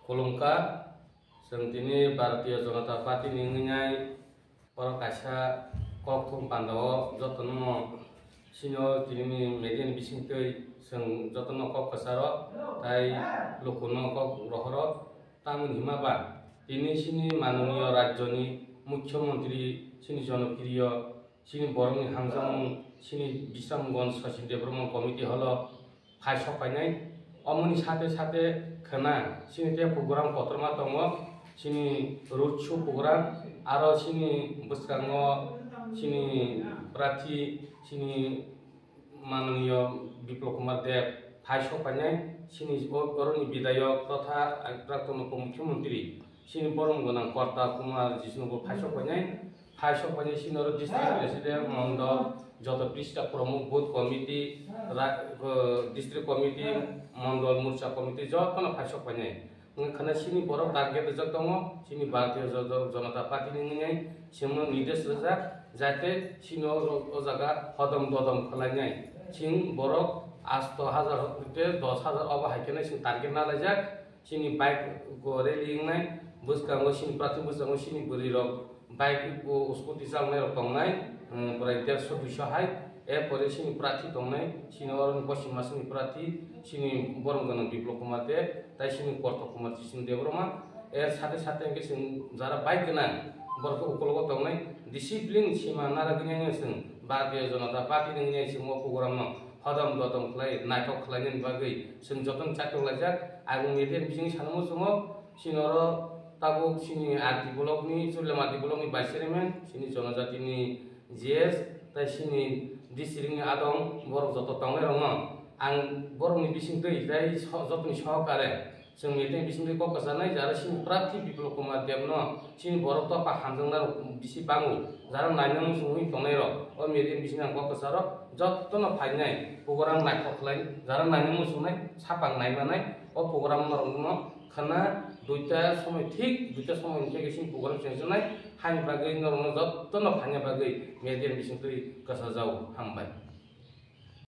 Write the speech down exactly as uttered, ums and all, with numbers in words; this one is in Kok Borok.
Khulumkha, chwng tini Bharatiya Janata Party ni wngwi nai oro kaisa kokthum panda o jotono sino tini media ni bisingtwi chwng jotono kok kwcharo tai lukuno kok rohoro. Tamoni hima ba tini sini manoniyo rajyoni mukhyamantri, sini jonopriyo, sini borokni hamjakmung, sini Bisramganj Sachin Debbarma committee holo phai sok painai. Omoni sate sate khwna sini tei program kotorma tongo, sini road show program, aro sini bwskango sini prarthi, sini manoniyo Biplab Kumar Deb phai sok painai, sini o-, oroni bidayok totha Prakton Upomukhyamantri, sini borom gwnang Korta Kumar Jishnu bo phai sok painai. Phai sok painai sini oro district president, mondol, joto pista pramukh, booth committee, ra-, o, district committee, mondol morcha committee jotono phai sok painai. Wngkha khana sini borok target rijak tongo, sini Bharatiya Jado-, Janata Party ni wngwi simo nirdesh rijak, jate sini o, o jaga hodom dodom khwlainai. Sing borok asto hajar tei dos hajar obo hai kheno sing target nalaijak. Sini bike go rally wngnai, bwskango sini prarthi bwskango sini bwrwi rok bike o scooty chalnai rok tongnai, um, prai dersho duisho hai. Erpore sini prarthi tongnai, sini oro ni Poschim Masing ni prarthi, sini borom gwnang Biplab Kumar Deb, tai sini Korta Kumar Jishnu Debbarma. Er sate sate hwnkhe chwng jara bike gwnang borok khe ukologo tongnai, discipline sima naragwi nai chwng Bharatiya Janata Party ni wngwi chwng o program no hodom dodom khlai naithok khlainani bagwi chwng jotono chaitok laijak. Ang media ni bisingtwi sanwi muchungo, sini oro tabuk sini R D block ni, Churlamati block ni vice chairman, sini jonojati ni G S, tai sini district ni adong, borok joto tongnai rokno ang borokni bisingtwi tai so-, jotoni sohokare chwng meeting bisingtwi kok kwcharnai, jara sini prarthi Biplab Kumar Deb no sini borok topha hamjaknai rok bisi bango, jara naina muchung wngwi tongnai rok o meeting bisingtwi ang kok kwcharo jotono phainai program naithok khlai, jara naina muchungnai, sapang naimanai o program norokno khwna duita somoi, thik duita somoi ni theke sini program chengjaknai. Haini bagwi norokno jotono phaina bagwi media ni bisingtwi kwchajao. Hambai.